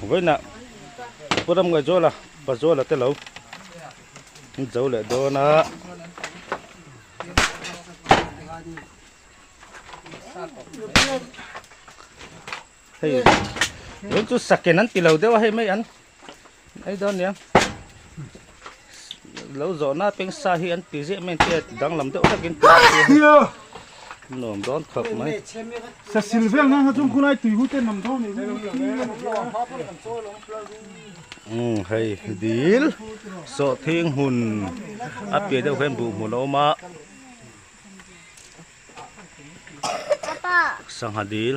Vawiinah Pu Ramngaihzuala Pazuala te lo an zo leh dawn a. Hei vawiin chu saken an ti lo deuh a hei mai an ei dawn nia. Lo zawhna peng sa hi an ti ziah mai an tia danglam deuh takin nuam dawn khawp mai. Sa sil vel nan kha chuan khulai tui hu te nam dawn ni. Umm hei dil sawhthing hmun a piah deuh hian buh hmun a awm a sangha dil.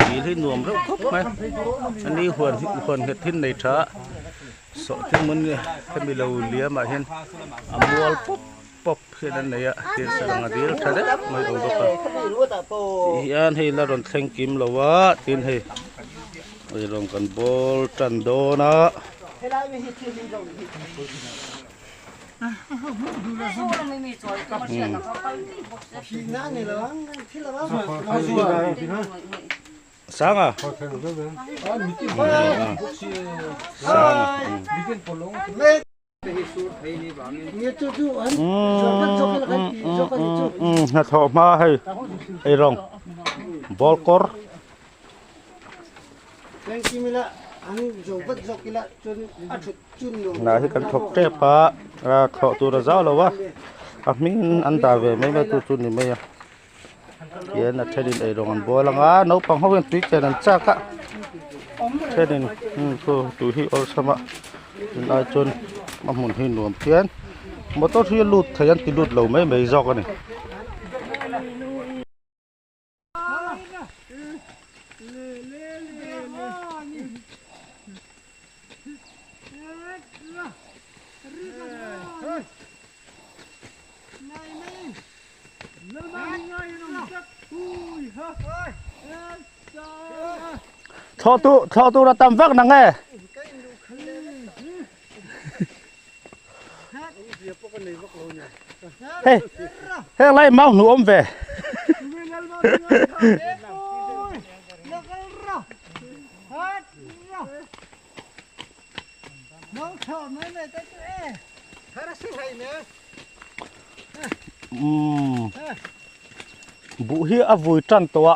Dil hi nuam reuh khawp mai ani huan huan nghet hi nei tha sawhthing hmun hemi lo liam ah hian a mual pawp pawp hian an nei a tin sangha dil tha deuh mai awm bawk a tihian hei la rawn thleng kim lo a tin hei eirawng kan bawl tan dawn a. Sanga Sanga hnathawh hma hei eirawng ball kawr. Hna hi kan thawk tep a thlawh tur a zau lo a a hming an dah ve mai mai tu chu ni mai a tihian a thenin eirawng an bual ang a naupang ho hian tui chen an chak a thenin khu tui hi awlsam a tunlai chuan a hmun hi nuam phian motor hi a lut thei an ti lut lo mai mai zawk a ni. Thlawh tu thlawh tur a tam vak nang e. Hei heng lai mau hnu awm ve. Umm buh hi a vui tan tawh a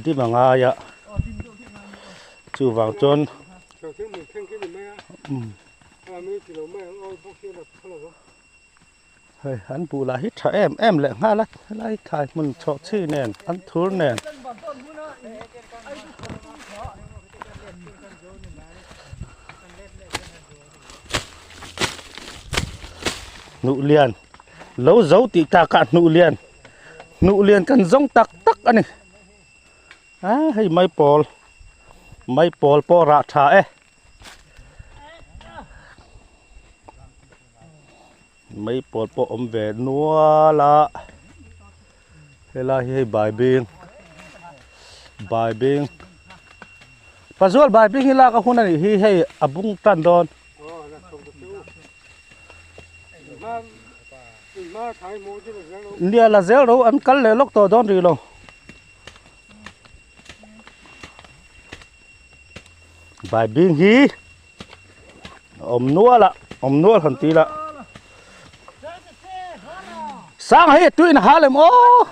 dim a ngai a chuvang chuan hei an buh lah hi tha em em leh nghal a helai thlai hmun chawh chhi nen an thur nen. Hnuh lian lo zo tih takah hnuh lian hnuh lian kan zawng tak tak a ni a hei maipawl maipawl pawh rah tha e maipawl pawh awm ve nual a helai hi hei baibing baibing Pazual baibing hi lak a hun a nih hi hei a bung tan dawn. Nia la zel ro an kal leh lawk tawh dawn rih lo. Baibing hi awm nual a awm nual han ti la. Sang hei tuin a hal em aw.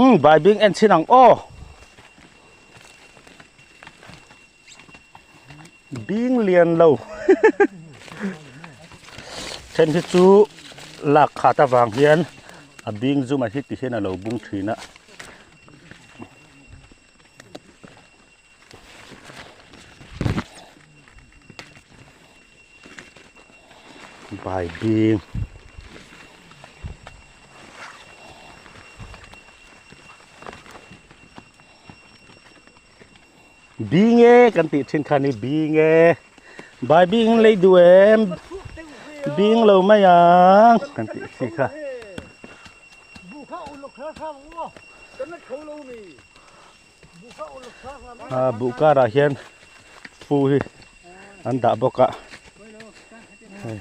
Umm baibing en chhin ang aw bing lian lo then hi chu lak khat avang hian a bing zum a hi ti hian a lo bung thin a. Baibing Bing e kan tih thin kha ni bing e Baibing lei duh em bing lo mai ang kan tih chi kha. A buh karah hian fu hi an dah bawk a. Hei.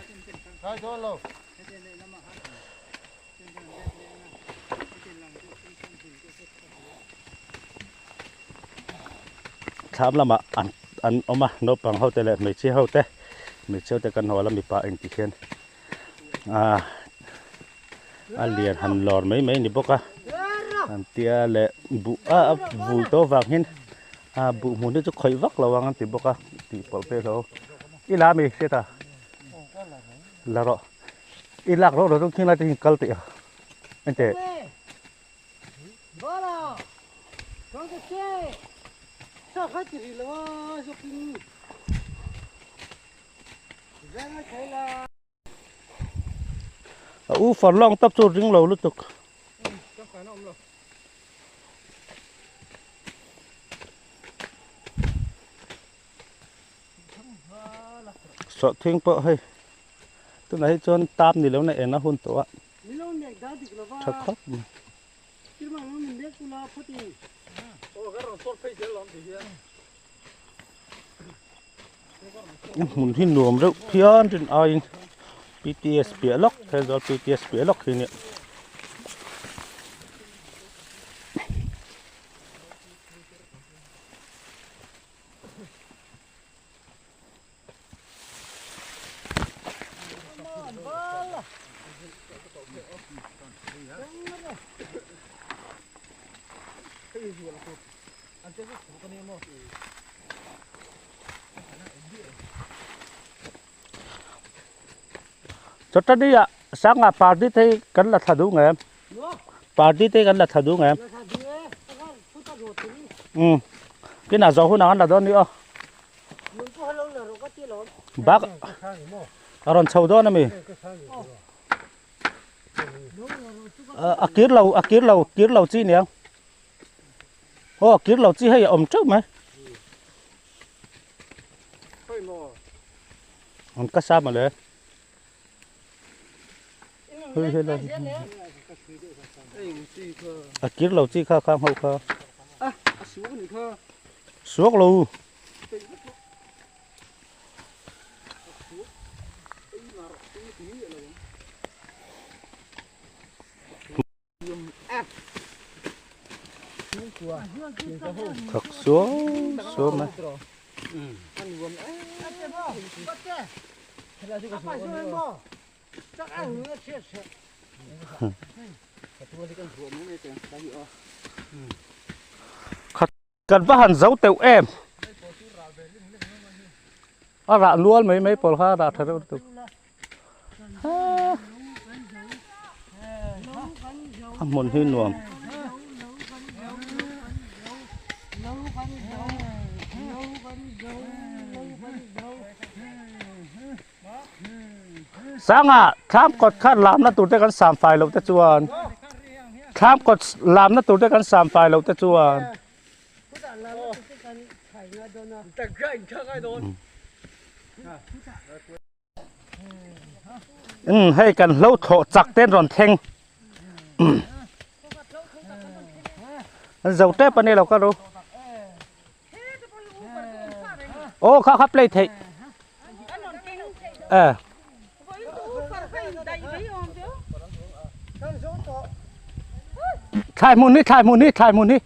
Thlam lamah an an awm a naupang ho te leh hmeichhia ho te hmeichhia ho te kan hawl a mipa engti hian ah a lian han lawr mai mai a ni bawk a an tia leh buh a a vui tawh avang hian ah buh hmun hi chu khawih vak lo ang an ti bawk a tih pawlh phei hlauh i la ami hriat a la rawh i lak rawh rawh chu khing lai te hi kal tih a engteh. A u far lawng tawp chu ring lo lutuk. Sawhthing pawh hei tunah hi chuan tap ni lo na en a hun tawh a tha khawp mai. A hmun hi nuam reuh phian rin aiin P T S piah lawk Thenzawl P T S piah lawk hi nia. Chawtani ah sanga party te hi kan la thla duh ngei em party te hi kan la thla duh ngei em umm kinah zawh hunah kan la dawn a ni aw bak a rawn chho dawn a mi a kir lo a kir lo kir lo chi aniang aw a kir lo chi hei a awm teuh mai an ka sa mawle hei hei lai a kir lo chi kha khang ho kha suak lo. Thak suau suau mai. Kan va han zo teuh em? A rah nual mai mai pawl kha a rah tha reuh lutuk. A hmun hi nuam. Sanga thlam kawt kha lamna tur te kan sam fai loh te chuan thlam kawt lamna tur te kan sam fai loh te chuan umm hei kan hlo thlawh chak te an rawn thleng an zo tep a ni lo ka ru. Aw kha kha play theih eh thlai hmun hi thlai hmun hi thlai hmun hi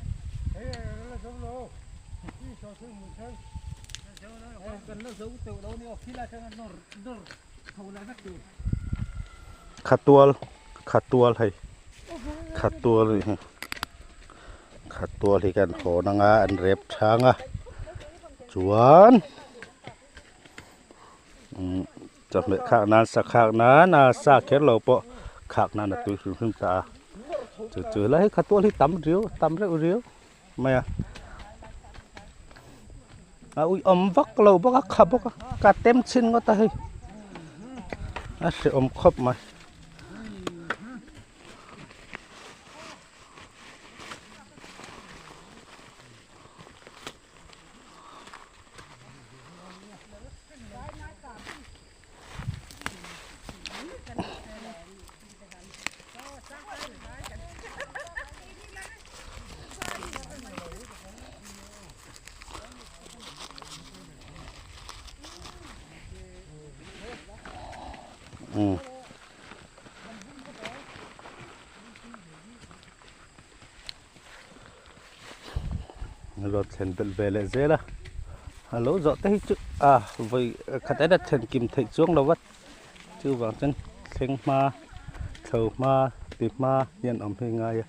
Khatual khatual hei khatual a nih hi khatual hi kan hawn anga an rep chhang a chuan umm chawhmeh khak nan sa khak nan a sa kher lo pawh khak nan a tui hrim hrim ta a chu chu lai hi khatual hi tam riau tam reuh riau mai a a ui awm vak lo bawk a kha bawk a ka tem chhin ngawt a hei a hrehawm khawp mai. Um. Rawn thlen belh ve leh zel a, a lo zawh te hi chu a vawi khat en a thlen kim theih chuang lo va, chuvang chuan thleng hma thlo hma ti hma hian awm hi ngai a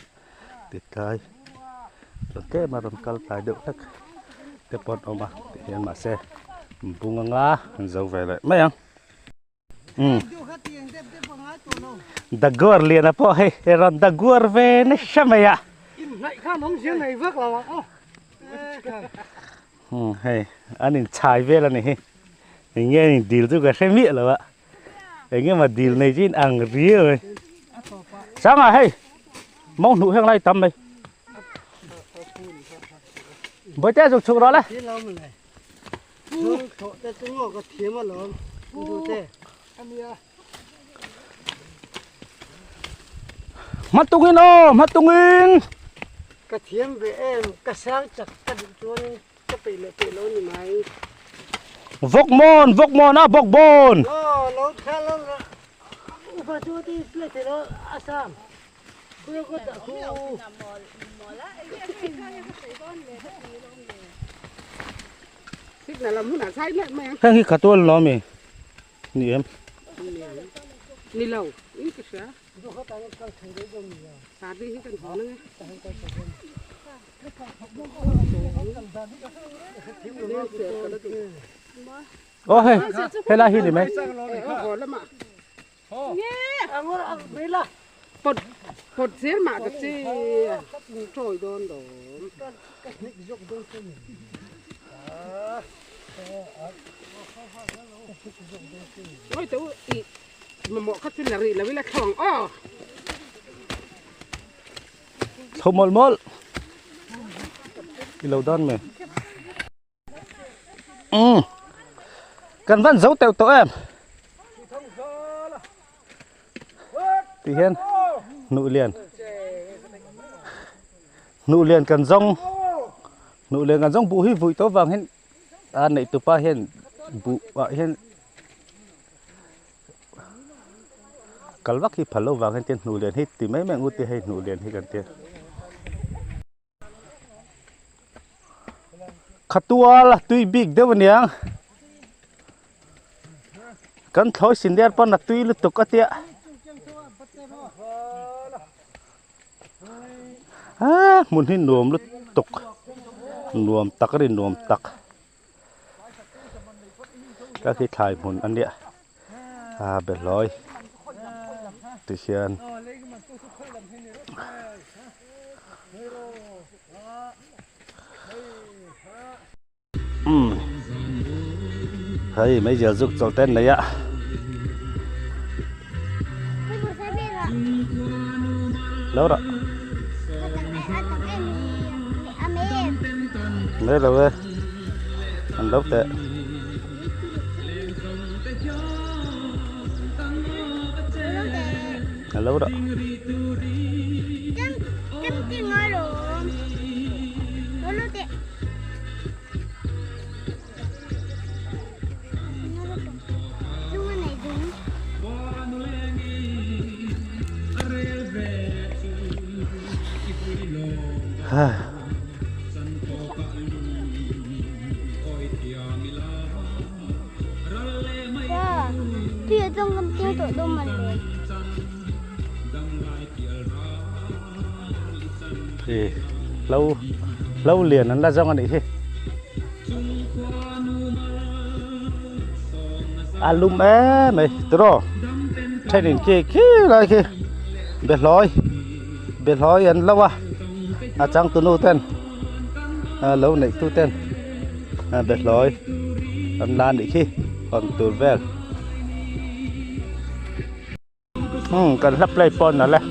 ti tlai chuan tlem a rawn kal tlai deuh hlek te pawh an awm a tih hian mahse bung anga an zo ve leh mai ang. Daguar liana pawh hei i rawn daguar ve nasa mai a. Hei an inchhai vel a ni hi. Eng nge an indil chu ka hre miah lo a. Eng nge maw dil nei chu in ang riau mai. Sangah hei mawng hnuh heng lai tam mai. Bawihte zuk chhuk rawh le. Hmatungin aw hmatungin. Ka thiam ve em ka sang chak ka duh chuan ka peih leh peih lo ni mai. Vawkmawn vawkmawn a bawkbawn. Aw lo thla lo la upa chu ti play thei lo a sam. Heng hi khatual lo ami ni em? Aw hei helai hi ni mai. Tho mawlh mawlh i lo dan mai. Umm kan van zo teuh tawh em ti hian hnuh lian hnuh lian kan zawng hnuh lian kan zawng buh hi vui tawh vang hian a neih tupa hian buh ah hian kal vak hi phal lo vang hian hnuh lian hi ti mai mai ang u tih hei hnuh lian hi kan tia. Khatual a tui bik deuh aniang kan thlawi sin der pawn a tui lutuk a tia ah hmun hi nuam lutuk nuam tak a ni nuam tak ka khi thlai hmun a nia ah behlawi ti hian. Umm hei meizial zuk chawlh te an nei a lo rawh mai lo e an lo teh. Alo rawh. Thì lâu lâu liền an la zawng a nih hi a lum em mai tiraw thenin khi khi lai khi behlawi behlawi an lo a a changtunu ten lo neih tu ten behlawi an la a nih khi hawn tur vel. Umm kan hla play pawh nalh e.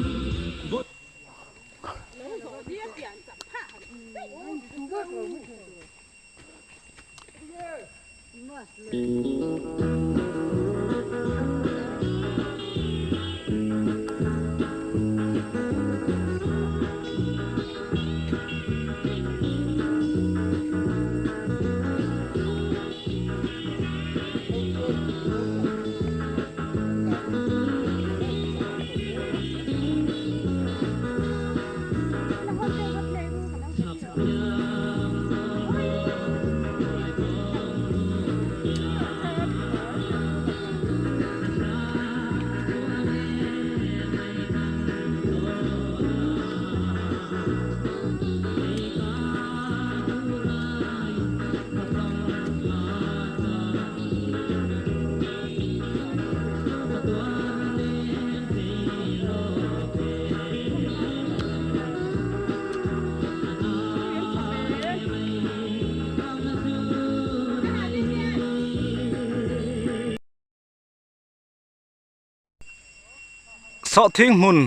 Sawhthing hmun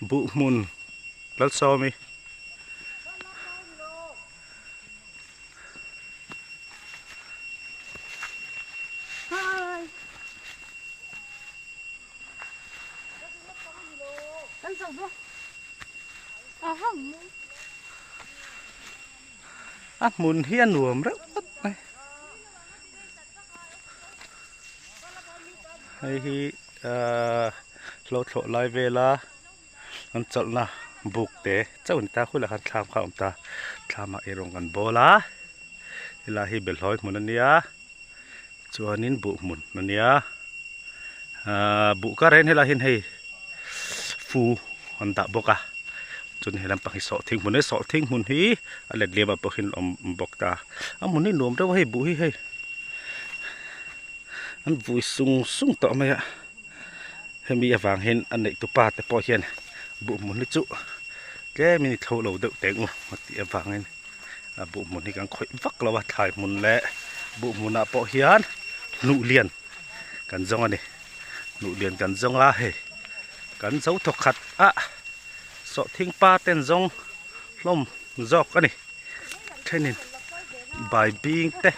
buh hmun Lalsawmi. A hmun hi a nuam reuh ngawt mai hei hi ahh hlo thlawh lai vela an chawlhna buk te chauh a ni ta khulaiah khan thlam kha a awm ta thlamah eirawng kan bawl a helai hi belhawi hmun a nia chuanin buh hmun a nia ahh buh kar hian helaiah hian hei fu an dah bawk a chuan he lampang hi sawhthing hmun a ni sawhthing hmun hi a let liam ah pawh hian a awm bawk ta a hmun hi nuam deuh a hei buh hi hei an vui sung sung tawh mai a hemi avang hian a neih tupa te pawh hian buh hmun hi chu tlem in i thlo lo deuh teng u a tih avangin a buh hmun hi kan khawih vak lo a thlai hmun leh buh hmunah pawh hian hnuh lian kan zawng a ni hnuh lian kan zawng a hei kan zo thawk khat a sawhthing pa ten zawng hlawm zawk a ni thenin bai bing te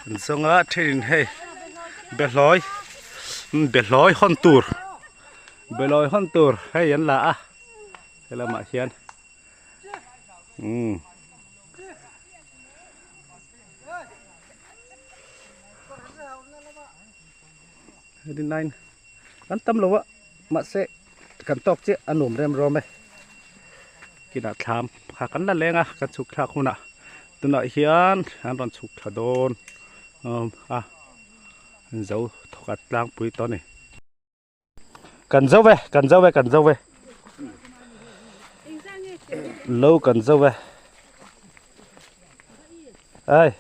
an zawng a thenin hei behlawi behlawi hawn tur behlawi hawn tur hei an la a helamah hian umm. Kan tam lo a mahse kan tawk chiah a nuam rem rawm e kinah thlam kha kan la leng a kan chhuk thlak hunah tunah hian an rawn chhuk thla dawn a an zo thawkhat tlangpui tawh a ni. Kan zo ve kan zo ve kan zo ve lo kan zo ve ai.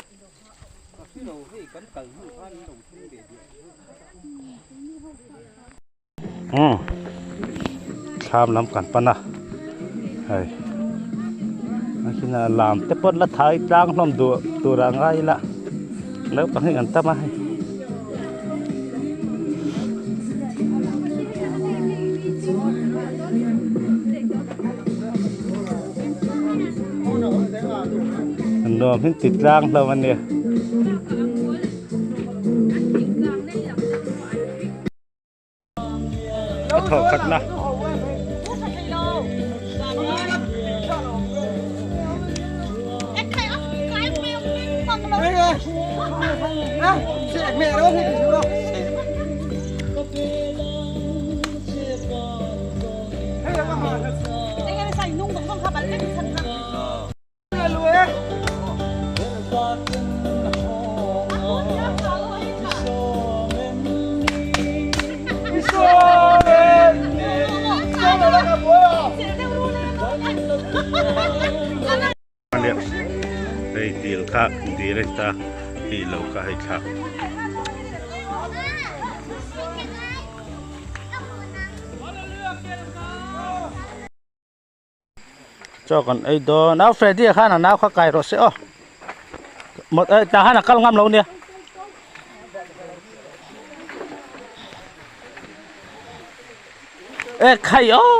Umm thlam lam kan pan a hei a khinah lam te pawh la thai tlang hlawm duh tur ah ngai ila naupang hi an tam a hei. Nuam hi ti tlang hlawm a nia. A thawh khat na. Hei dil kha dil a ni ta tih loh kha hei thlak. Chaw kan ei dawn nau Freddy a khan a nau kha kai rawh se aw tah khan a kal ngam lo nia. E khai aw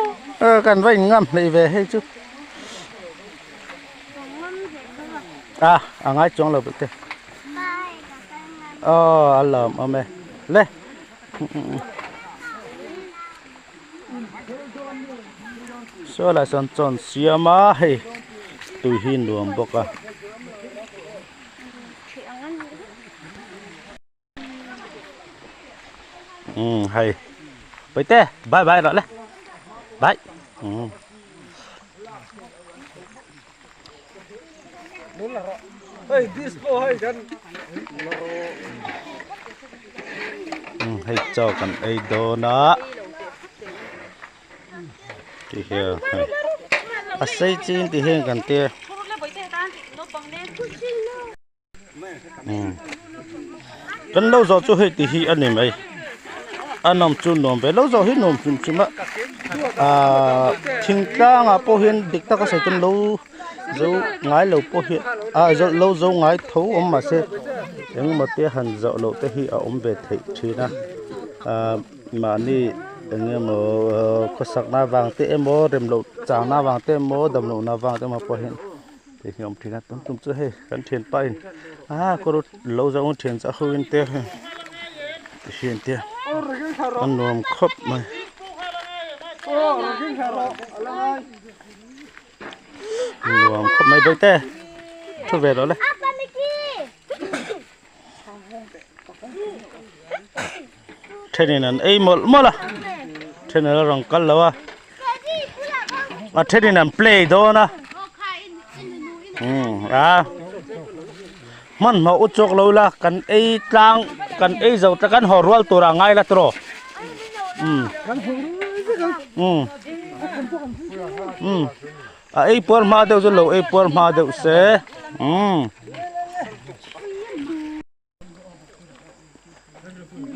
kan va in ngam hleih ve hei chu a a ngai chuang lo bawk te aw a lawm awm e le. Saw lai sawn chawn siam a hei tui hi nuam bawk a. Umm hei Paite bye bye rawh le bye umm. Hei chaw kan ei dawn a ti hian hei a sei chin ti hian kan tia. Kan lo zawh chu hei ti hi a ni mai a nawm chu nuam ve lo zawh hi nuam hrim hrim a ahh thingtlangah pawh hian dik taka sawi chuan lo zo ngai lo pawh hi ah lo zo ngai tho awm mahse engemaw te han zawh loh te hi a awm ve theih thin a ahh mahni. Eng emaw khawsakna vang te emaw rem loh changna vang te emaw dam lohna vang te emaw pawh hian hei hi a awm thin a tum tum chu hei kan thianpa in ah kawr lo zawng thian chu a ho in te hei ti hian te a nuam khawp mai. Nuam khawp mai bawihte thu ve rawh le. Thenin an ei mawlh mawlh a thenin a rawn kal lo a a thenin an play dawn a umm a hmanhmawh u chawk lo ila kan ei tlang kan ei zo ta kan haw rual tur ah ngai la tawh umm umm umm A ei puar hma deuh chu lo ei puar hma deuh se umm.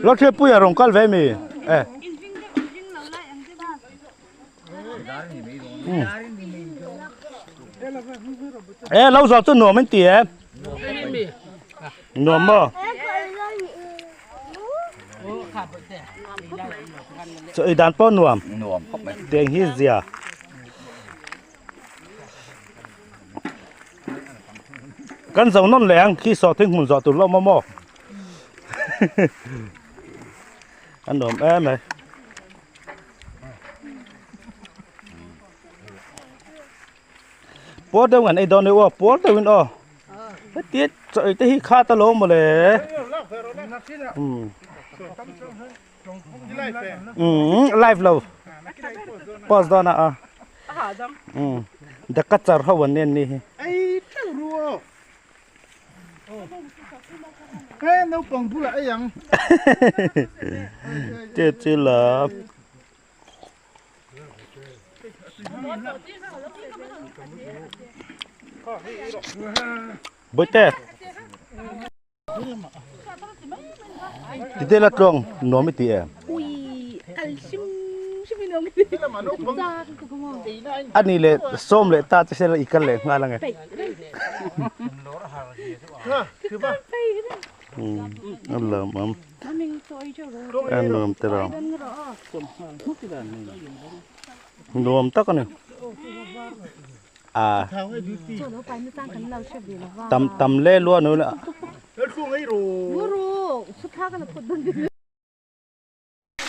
Lo thil pui a rawn kal ve mi e. E lo zawh chu nuam in ti e. Nuam maw? Chaw ei dan pawh nuam. Nuam khawp mai. Tiang hi zia. Kan zo nawn leh ang khi sawh thing hmun zawh tur lo maw maw. A nuam em mai. Puar deuh an ei dawn e aw puar deuhin aw. Heti chaw ei te hi khat a lo mawle. Umm live lo. Pause dawn a a. Umm the catcher ho an nen ni hi. Ei teuh ru aw. He naupang bulah ei ang. Che chi la. Bawihte Tite la tluang nuam i ti em? Ani leh sawm leh ta che sela i kal leh nghal ange. A lawmawm. A nuam te rawng. Nuam tak a ni. A tam tam le lua nu la.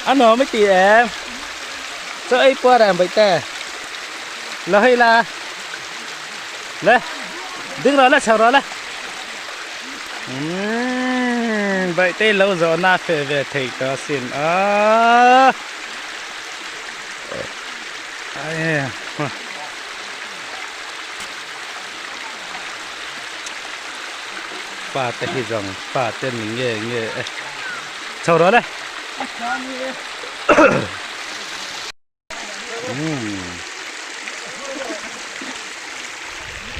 A nuam i ti em. Chaw ei puar em bawih te. La hei la. Le. Ding rawh le chho rawh le. Umm bawih te lo zawh na feh ve thei tawh asin a. Ai. Pa te hi zawng pa te ni nge nge e. Chho rawh le.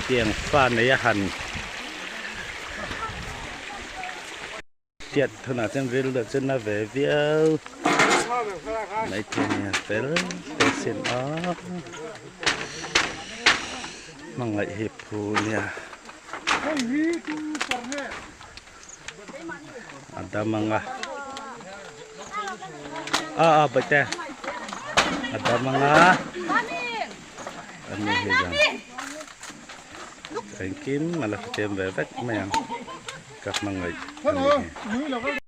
Tiang fa nei a han tiat hunah chuan ril deuh chu na ve viau maithei nia fel te sin a hmangaih hi phu nia a dam anga a a bawihte a dam anga ani hi zan engkim a la hrethiam ve vek mai ang ka hmangaih ani hi.